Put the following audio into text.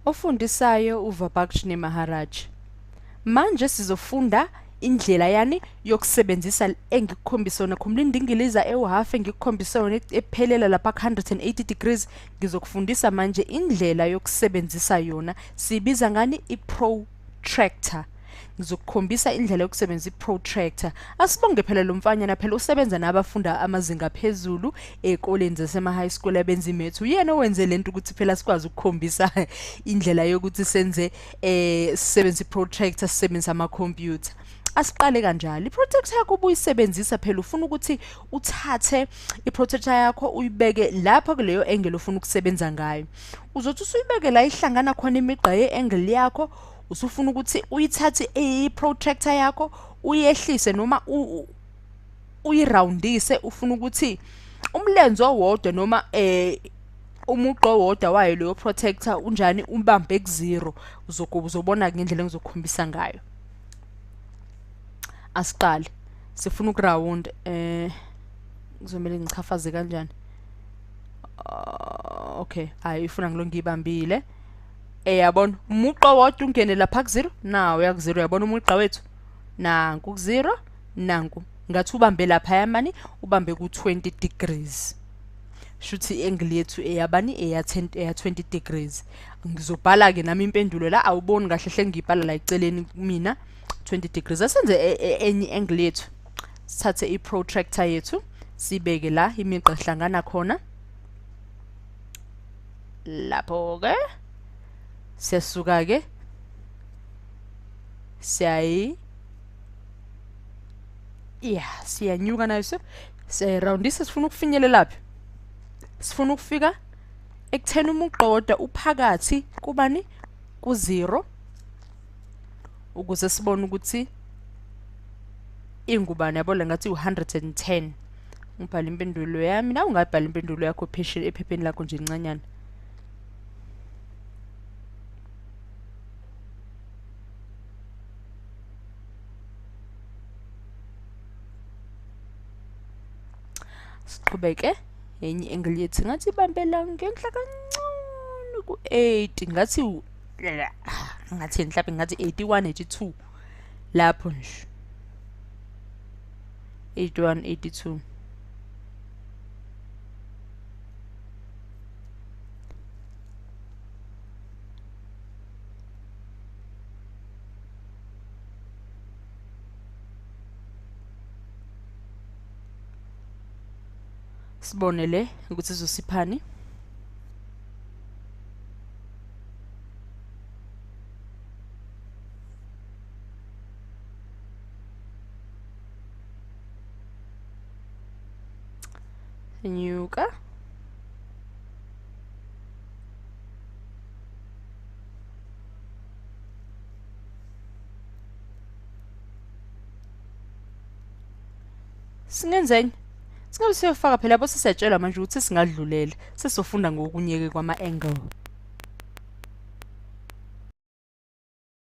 Ofundisayo uVabakshnee Maharaj. Manje sizofunda indlela yani yokusebenzisa engikukhombisa yona. Khumbula indingiliza ewu-half engikukhombisa yona ephelela lapha ku-180 degrees. Ngizokufundisa manje indlela yokusebenzisa yona. Siyibiza ngani? I-protractor. Ngizokukhombisa indlela yokusebenzisa i-protractor. Asibonge phela lo mfanyana, phela usebenza nabafunda amazinga aphezulu ey'koleni zasema-high school abenza imethu. Uyena owenze lento ukuthi phela sikwazi ukukhombisa indlela yokuthi senze sisebenzise i-protractor, sisebenzise amakhompyutha. Asiqale kanjalo. I-protractor yakho ubuyisebenzisa phela ufuna ukuthi uthathe i-protractor yakho uyibeke lapha kuleyo angle ofuna ukusebenza ngayo. Uzothi usuyibeke la ihlangana khona imigqa ye-angle yakho, usufuna ukuthi uyithathe i-protractor yakho uyehlise noma uyirawundise, ufuna ukuthi umlenze owodwa noma umugqa owodwa wayo leyo protector unjani ubambe ku-zero. Uzobona ngendlela engizokukhombisa ngayo. Asiqale, sifuna ukurawunda. Kuzomele ngichafaze kanjani? Okay, hayi ifuna ngilo ngiyibambile. Yabona umugqa owodwa ungene lapha ku-zero, nawo uya ku-zero. Yabona umugqa wethu nanku ku-zero, nanku ngathi ubambe lapha mani, ubambe ku-20 degrees. Shuthi i-angle yethu eyabani? Eya 10, eya 20 degrees. Ngizobhala ke nami impendulo la, awuboni kahle hle ngibhala la eceleni kumina 20 degrees. Asenze enye angle yethu, sithathe i-protractor yethu sibeke la imigqa ihlangana khona. Lapho ke siyasuka ke siyayi yeah siyanyuka nayo, siyayirawundisa. Sifuna ukufinyelela phi? Sifuna ukufika ekutheni umugqa wodwa uphakathi kubani? Ku-zero, ukuze sibone ukuthi ingubani. Yabo le ngathi u-110. Ngibhala impendulo yami, nawe ungabhala impendulo yakho ephepheni lakho nje ncanyana. Siqhubeke enye angle yethu, ngathi ibambela ngenhla kancane ku-80, ngathi ngathi mhlawumbe ngathi 81, 82 lapho nje, 81, 82. Sibone le ukuthi izosiphani. Nyuka. Singenzeni? Singabe siyofaka phela yabo, sesiyatshelwa manje ukuthi singadlulela, sesizofunda ngokunye-ke kwama-angle.